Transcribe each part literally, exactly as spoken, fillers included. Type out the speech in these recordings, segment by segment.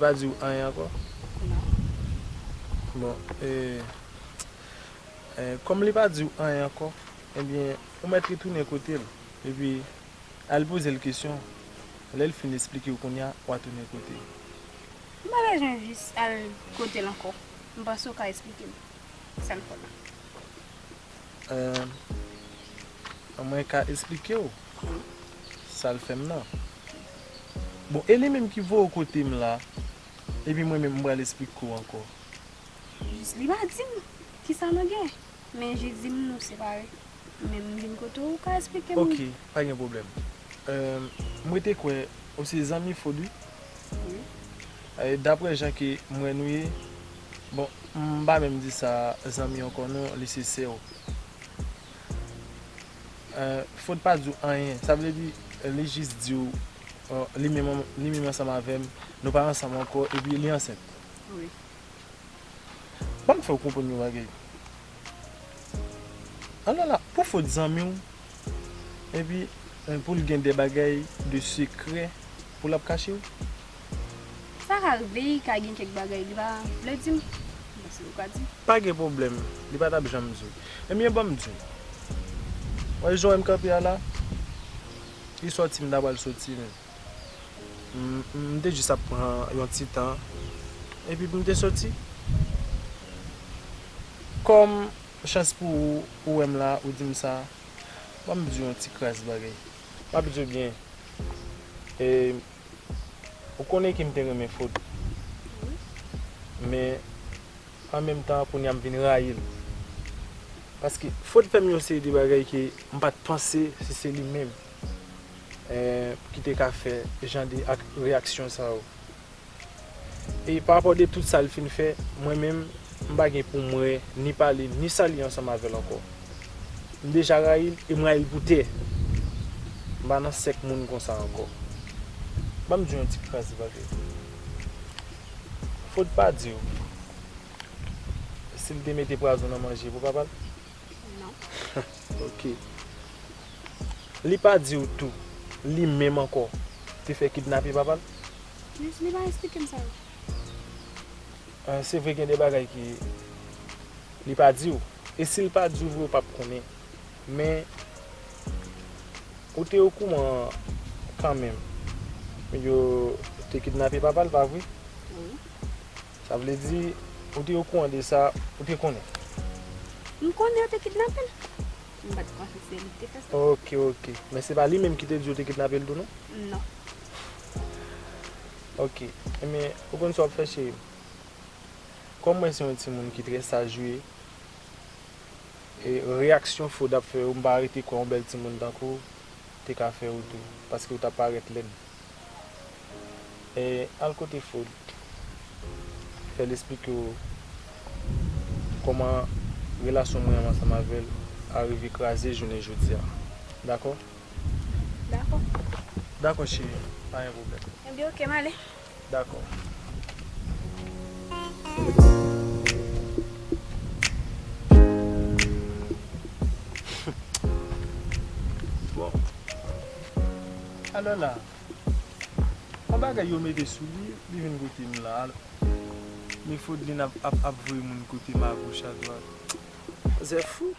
Pa di w anyen ankò? Non. Bon, e, e, kòm li pa di w anyen ankò, ebyen, ou mèt retounen kote l. Epi, al poze l kesyon. Lè l fin esplike w kounye a, w a tounen kote l. M pa bezwen jis al kote l ankò. M panse w ka esplike m sa l fè la. Mwen ka esplike w sa l fè m nan. Bon, e li menm ki voye w kote m la, epi mwen menm m pral esplike w ankò. Jis li pa di m kisa nou gen, men Jezi m nou separe. Men m vin kote w, ou ka esplike m. Ok, pa gen pwoblèm. M rete kwè ou se zanmi Fod wi. Wi. E, daprè jan ke m wè nou ye, bon, m pa menm di sa zanmi ankò non, li se sè w. E, Fod pa di w anyen. Sa vle di, li jis di w, e, li menm, li menm ansanm avè m, nou pa ansanm ankò, epi li ansent. Wi. Ban m fè w konprann yon bagay. Alò la, pou Fod zanmi w, epi, e, pou l gen de bagay de sekrè pou l ap kache w? Sa ka rive, li ka gen kèk bagay li pa vle di m. Mwen se ou ka di. Pa gen pwoblèm, li pa t ap janm di w. Ebyen, ban m di w. Wè jan w wè m kanpe a la? Li sòti, m ta pral sòti menm. M, m te jis ap pran yon ti tan, epi pou m te sòti. Kòm chans pou ou, ou wè m la, ou di m sa, ban m di w yon ti kras bagay. M ap di w byen, e, ou konnen ke m te renmen Fod. Men, an menm tan, kounye a m vin rayi l. Paske Fod fè m yon seri de bagay ke m pa t panse si se li menm, e, ki te ka fè jan de ak, reyaksyon sa yo. E pa rapò de tout sa l fin fè, mwen menm, m pa gen pou m wè, ni pale, ni salye ansanm avè l ankò. M deja rayi l e m rayi l pou tè. M pa nan sèk moun konsa ankò. Ban m di w yon ti kras bagay. Fod pa di w si l te mete pwazon nan manje pou papa l? Non. Ok. Li pa di w tou, li menm ankò, te fè kidnape papa l? Jis li pa esplike m sa yo. E, se vre gen de bagay ke li pa di w. E si l pa di w vre, ou p ap konnen. Men, ou te okouran kanmenm. Yo te kidnape papa l, pa vre? Wi. Sa vle di, ou te okouran de sa, ou te konnen? M konnen yo te kidnape l. M pa t panse se li ki te fè sa. Ok, ok. Men se pa li menm ki te di yo te kidnape l tou, non? Non. Ok. Ebyen, ou konn sa w ap fè, cheri? Kòm mwen se yon timoun ki trè saj, wi, e reyaksyon Fod ap fè yo, m pa rete kwè yon bèl timoun tankou w te ka fè w tou, paske w t ap parèt lèd. E al kote Fod, fè l esplike w kòman relasyon mwen ansanm avè l a rive kraze jounen jodi a. Dakò? Dakò. Dakò, cheri, pa gen pwoblèm. Ebyen, ok, m ale. Dakò. Bon. Alò la, yon bagay yo mete sou li, li vin kote m la. Men Fodlin ap, ap, ap voye moun kote m agoch adwat. Zè fou.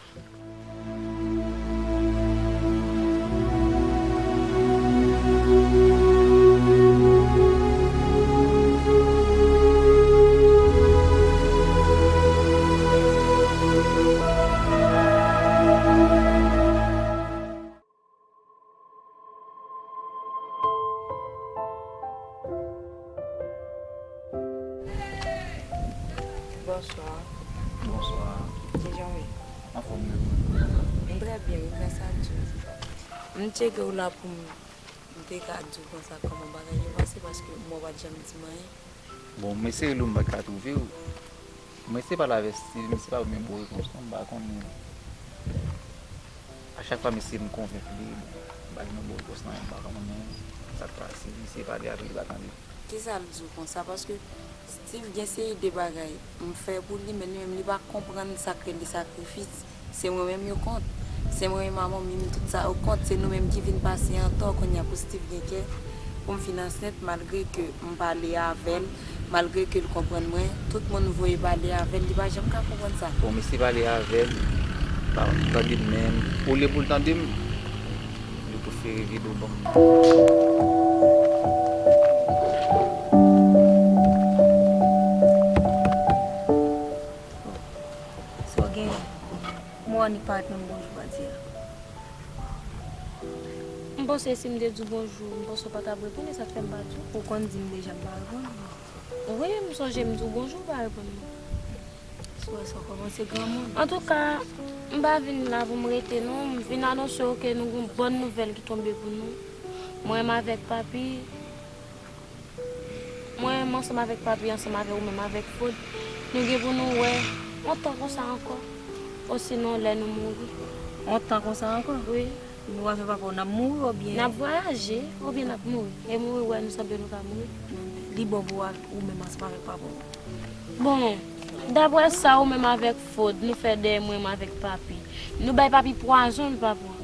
Bonswa. Bonswa. Kijan w ye? Anfòm, men. M trè byen, wi, gras a Dye. M tcheke w la pou m, m te ka di w konsa kòman bagay yo pase, paske m wè w pa t janm di m anyen. Bon, m eseye rele w, m pa ka twouve w. M eseye pale avèk Steve, misye pa ban m yon bon repons non, m pa konnen. A chak fwa m eseye m konvenk li, bon, m pa jwenn yon bon repons nan men m, m pa konnen sa k pase, m eseye pale avè l, li pa tande. Kisa l di w konsa? Paske Steve gen seri de bagay m fè pou li, men li menm li pa konprann sa k rele sakrifis. Se mwen menm yo kont. Se mwen menm a manmi m, tout sa yo kont. Se nou menm ki vin pase an tò kounye a pou Steve gen kè Pou m fin ansent, malgre ke m pale avè l, malgre ke l konprann mwen, tout moun voye pale avè l, li pa janm ka konprann sa. Bon, mesye pale avè l, pa tande m menm. Olye pou l tande m, li prefere vide w ban m. Sa w genyen? Mwen annik parèt menm bonjou pa di a. M panse si m te di w bonjou, m panse w pa t ap reponn, e sa k fè m pa di w. Ou konn di m deja m pa reponn. Wi, m sonje m di w bonjou, ou pa reponn mwen. Si w wè sa w kòmanse granmoun. Antouka, m pa vin la pou m rete non, m vin anonse w ke nou gen yon bòn nouvèl ki tonbe pou nou. Mwen menm avèk papi, Mwen menm ansanm avèk papi, ansanm avèk ou menm avèk Fod, nou gen pou nou wè yon tan konsa ankò. Osinon lè nou mouri. Yon tan konsa ankò? Wi. Nou avèk papa w n ap mouri oubyen? N ap vwayaje, oubyen n ap mouri. E mouri wè nou sanble nou ka mouri. Li bon pou w ak, ou menm ansanm avèk papa w? Bon, daprè sa ou menm avèk Fod nou fè dèyè mwen menm avèk papi, nou bay papi pwazon, li pa pran.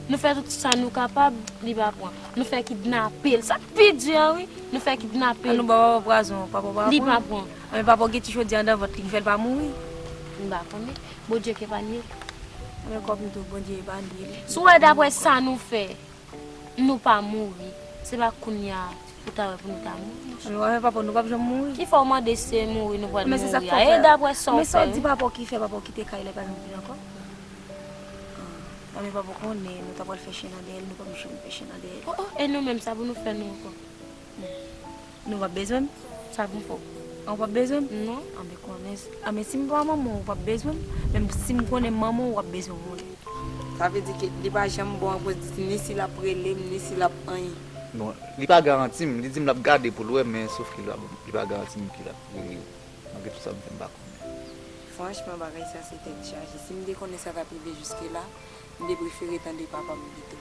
Nou fè tout sa nou kapab, li pa pran. Nou fè kidnape l. Sa k pi di a, wi. Nou fè kidnape l. An nou ba papa pwazon, papa pa pran? Li pa pran. Anben papa w gen ti chodyè anndan vant li ki fè l pa mouri? M pa konnen. Bondye k epanye l. Anben kòm m di w, Bondye epanye l. Si w wè daprè sa nou fè, nou pa mouri, se pa kounye a pou ta wè pou nou ta mouri. Anben w avèk papa w nou p ap janm mouri? Ki fè w mande si se mouri nou pral mouri a? E daprè sa w fè. Men sa w di papa w ki fè papa w kite kay la, li pa janm vin ankò? Anben papa w konnen nou ta pral fè chen nan dèyè l, nou p ap janm fè chen nan dèyè l. O, o, e nou menm, sa pou nou fè nou ankò? Nou p ap bezwen m? Sa pou m fè w? An, w p ap bezwen m? Non. Anben konnen, anben si m pa manman w, w p ap bezwen m, men si m konnen m manman w, w ap bezwen m wi. Sa vle di ke li pa janm bon akoz di ni si l ap rele m, ni si l ap anyen. Non, li pa garanti m, li di m l ap gade pou l wè, men sof ke li pa, li pa garanti m ke l ap rele. Malgre tout sa m fè, m pa konnen. Franchman, bagay sa se tèt chaje. Si m te konnen sa t ap rive jiske la, m te prefere tande papa m pito.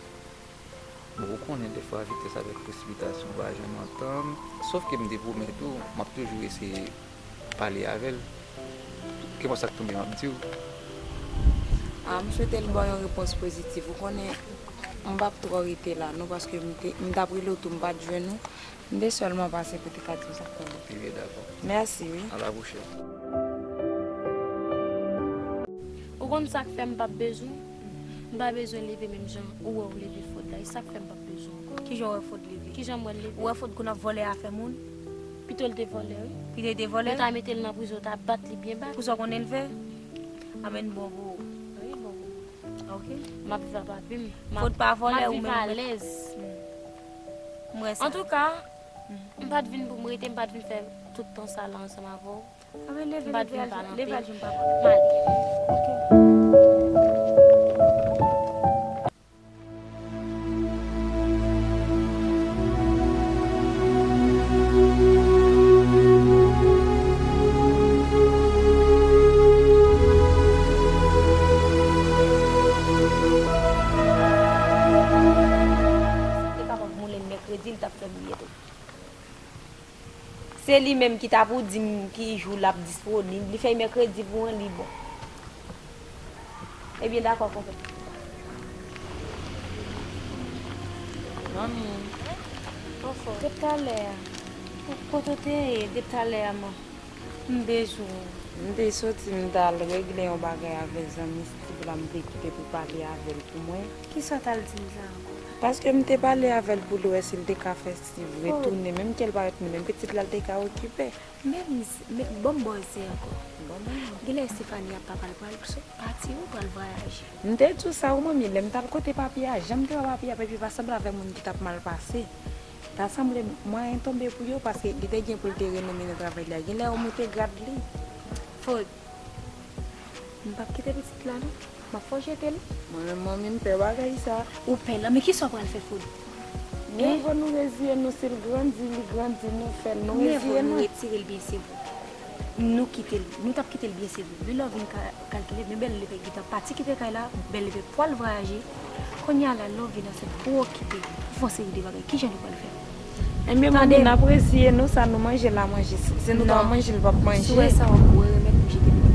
Bon, ou konnen, dèfwa vitès avèk presipitasyon pa janm antann. Sof ke m te pwomèt ou, m ap toujou eseye pale avè l. Kenpòt sa k tonbe, m ap di w. A, m swete l ba w yon repons pozitif. Ou konnen, m p ap twò rete la, non, paske m te, m t ap rele w tou, m pa t jwenn ou. M te sèlman pase pou te ka di w sa k tonbe. Ebyen, dakò. Mèsi, wi. A la pwochèn. Ou konn sa k fè m p ap bezwen w? M pa bezwen leve menm jan ou wè w leve Fod la. E sa k fè m p ap bezwen w ankò. Kijan w wè Fod leve? Kijan m wè l leve? Ou wè Fod konn ap vòlè afè moun? Pito l te vòlè, wi. Pito l te vòlè? Yo ta mete l nan prizon, yo ta bat li byen bat. Pou sa w konnen l fè? Anben bon pou ou. Wi, bon pou mwen. Ok. M ap viv ak papi m. M ap, Fod pa vòlè, m ap viv alèz. M wè sa. Antouka, m pa t vin pou m rete, m pa t vin fè tout tan sa la ansanm avè w. Anben leve, leve al jwenn papa. M ale. Ok. Si m te kapab moulen mèkredi, li t ap fè m yè tou. Se li menm ki ta pou di m ki jou l ap disponib. Li fè y mèkredi pou mwen, li bon. Ebyen, dakò, konpè. Manmi. Depi talè a. Kote w te ye depi talè a, man? M bezwen w. M te soti, m t al regle yon bagay avè zanmi Steve la, m te kite pou pale avè l pou mwen. Kisa w t al di l la ankò? Paske m te pale avè l pou l wè si l te ka fè Steve retounen, menm ke l pa retounen, menm pitit la l te ka okipe. Men, men, ban m ba w zen ankò. Genlè Stephanie ap papa l pral so-, pati wi, pral vwayaje. M te di w sa wi, manmi, lè m t al kote papi a, jan m te wè papi a, papi pa sanble avèk moun ki t ap mal pase. Ta sanble mwayen tonbe pou yo, paske li te gen pou l te renome nan travay li a. Genlè yo moute grad li. Fod, m p ap kite pitit la, non. M ap fè w jete l. Mwen menm, manmi, m pè bagay sa. Ou pè l? Men kisa w pral fè, Fod? Mye vo nou reziye nou, si l grandi, li grandi, nou fè l, nou reziye nou. Mye vo nou retire l byen, se vre. Nou kite l, nou t ap kite l byen, se vre. Men lè w vin ka-, kalkile, men bèl leve gentan pati kite kay la, bèl leve pwal vwayaje. Kounye a la, lè w vin ansent, pou w okipe, pou w fè yon seri de bagay, kijan nou pral fè? Ebyen, manmi, n ap reziye nou, sa nou manje la manje. Si, si nou pa manje, l p ap manje. Si w wè sa, w ap bwè remèd pou jete l.